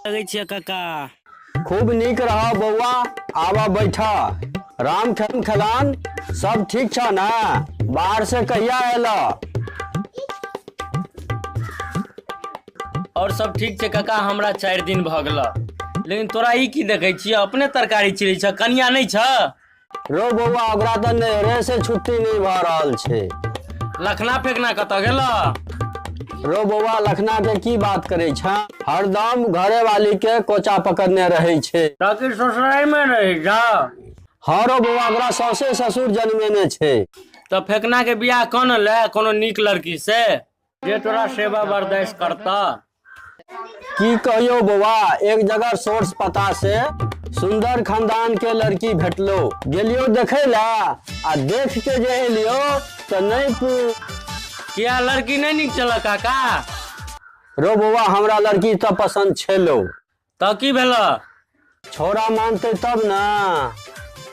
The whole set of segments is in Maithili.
लगै छियै काका। खूब नीक रह बौआ, आब बैठ। राम खेलान सब ठीक छ ना? बाहर से कहिया एल? और सब ठीक छै काका, हमरा 4 दिन भऽ गेल। लेकिन तोरा ई की देखै छियै, अपने तरकारी छिलै छ, कनिया नहि छ? रो बौआ, ओकरा तऽ नैहरे से छुट्टी नहि भऽ रहल छै। लखना फेकना कतऽ गेल? रो बौआ, लखना के की बात करै छ, हरदम घरे वाली के कोचा पकड़ने रहै छै। ताकि ससुराल में रही जा। हाँ रो बौआ, ओकरा सौसे ससुर जन्मेने छै। तऽ फेकना के बियाह कौन ले कोनो नीक लड़की से जे तोरा सेवा बर्दाश्त करता। की कहियो बौआ, एक जगह सोर्स पता से सुंदर खानदान के लड़की भेटलो, गेलियो देखे ला आ देख के जे एलियो तऽ नहीं पू। किया लड़की नहीं नीक चल काका? रो बौआ, हमरा लड़की तऽ पसंद छेलो। तऽ की भेल? छोरा मानते तब ना।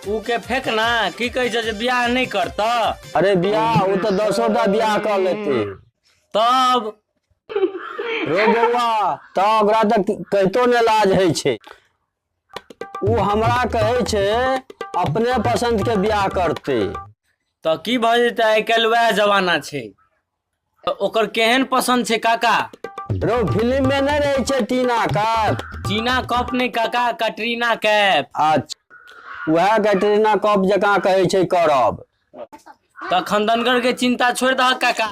ऊ के फेकना की कहै छै जे बियाह नहीं करता? अरे बियाह, ओ तऽ 10 टा बियाह कर लेते। तब रो बौआ, तऽ ओकरा तऽ कहितो ने लाज होइ छै। ओ हमरा कहै छै अपने पसंद के बियाह करते। तऽ की भऽ जेतै, आइ काल्हि वएह जमाना छै। तऽ ओकर केहन पसंद छै काका? रो फिल्म में नहीं रहे छै टीना कप। टीना कप नहीं काका, कटरीना कैप। अच्छा, वएह कटरीना कप जकाँ कहै छै करब। तऽ खंदनगर के चिंता छोड़ि दहक काका,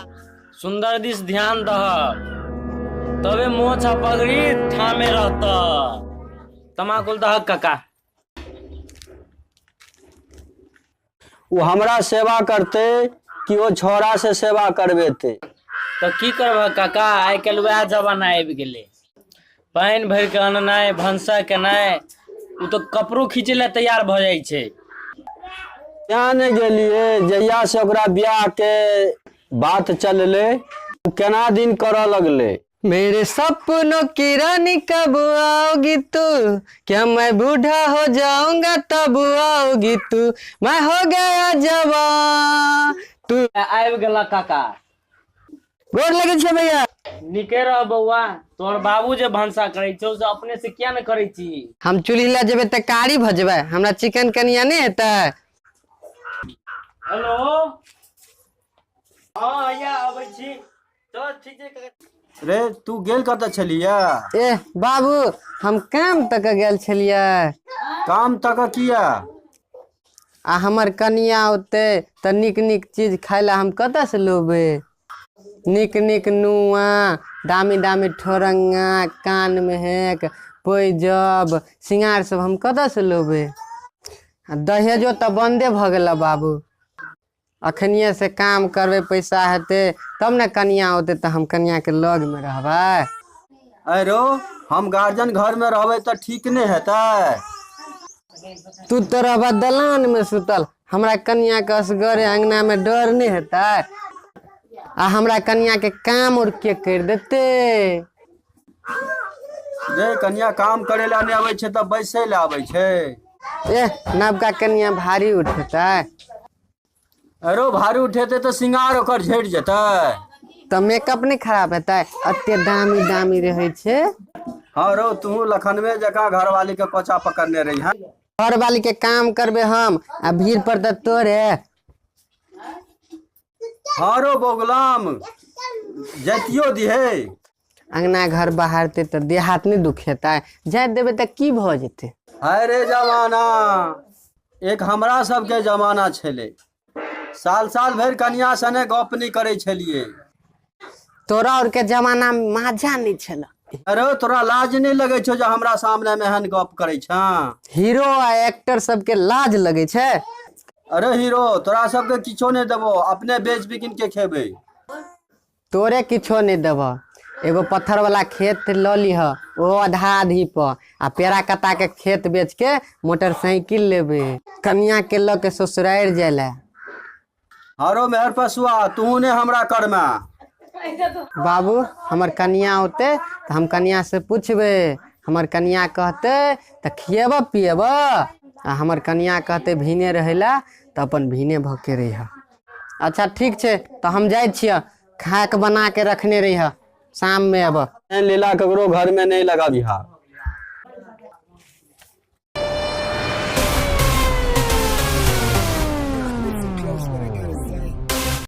सुंदर दिस ध्यान दहक, तबे मोछ आ पगड़ी ठामे रहत। तमाकुल दहक काका। ओ हमरा सेवा करते कि ओ छोरा से सेवा करबेते? तऽ की करबह काका, आइ काल्हि वएह जमाना आबि गेलै। पानि भरि के अननाइ, भनसा केनाइ, ओ तऽ कपड़ो खींचै लए तैयार भऽ जाइ छै। क्या नहि गेलियै, जहिया से ओकरा बियाह के बात चललै ओ केना दिन करऽ लगलै। मेरे सपनों की रानी कब आओगी तू, क्या मैं बूढ़ा हो जाऊंगा तब आओगी तू, मैं हो गया जवान तू। आबि गेला काका। गोर लगे छै भैया। नीके रह बौआ। तोहर बाबू जे भनसा करै छौ से अपने से किया ने करै छी? हम चूल्ही लए जेबै तऽ कारी भऽ जेबै, हमरा चिकन कनिया नहि हेतै। हेलो, हँ हैया अबै छी, चल ठीक छै। रे तू गेल कतऽ छलियै? ए बाबू, हम काम तक गेल छलियै। काम तक किया? आ हमर कनिया औतै तऽ नीक नीक चीज खाय लए हम कतऽसँ लेबै? नीक नीक नुआ, दामी दामी ठोरंगा, कान महक पैजब, सिंगार सब हम कतऽसँ लेबै? आ दहेजो तऽ बन्दे भऽ गेल बाबू। अखनिये से काम करबै, पैसा हेतै तब ने कनिया औतै तऽ हम कनियाके लगमे रहबै। अरे हम गार्जियन घर में रहबै तऽ ठीक नहि हेतै? तू तऽ रहबह दलानमे सुतल, हमरा कनियाके असगरे अङ्गनामे डर नहि हेतै? आ हमरा कनियाके काम और के करि देतै? रे कनिया काम करे ला नहि आबै छै तऽ बैसै ला आबै छै। ए नवका कनिया भारी उठेतै। अरो भारी उठेतै तऽ सिंगार ओकर झड़ि जेतै। तऽ मेकअप नहि खराब हेतै? एते दामी दामी रहै छै। हँ रौ, तू लखनवे जकाँ घरवाली के कोचा पकड़ने रही हँ। घरवाली के काम करबै हम आ भीड़ पर तऽ तोरे। हँ रौ बौगलाम, जैतियो दिहे। अंगना घर बहारतै तऽ देह हाथ नहि दुखेतै? जाइत देबै तऽ की भऽ जेतै? हाय रे जमाना, एक हमरा सबके जमाना छलै, साल साल भरि कनिया सने गप नहि करै छलियै। तोरा और के जमाना में मजा नहीं छल। अरे तोरा लाज नहीं लगे छौ जे हमरा सामने में एहन गप करै छँ? हीरो आ एक्टर सबके लाज लगे छै। अरे हीरो, तोरा सबके किछो नहि देबो, अपने बेच बिकिन के खेबै। तोरे किछो नहीं देबो, एगो पत्थर वाला खेत लऽ लिह, ओ आधा आधी पर, आ पेड़ा कता के खेत बेच के मोटरसाइकिल लेबे, कनिया के लऽ के ससुरारि जाय ला। हरो मेहर पशुआ, तू ने हमरा करमे। बाबू, हमर कनिया औते तऽ हम कनिया से पूछबै, हमर कनिया कहते तऽ खिएब पिएब, आ हमर कनिया कहते भीने रहै ला तऽ अपन भीने भऽ के रहिह। अच्छा ठीक छै, तऽ हम जाइ छियै, खाके बना के रखने रहिह, शाम में अब। लीला ककरो घर में नहीं लगाबिहा।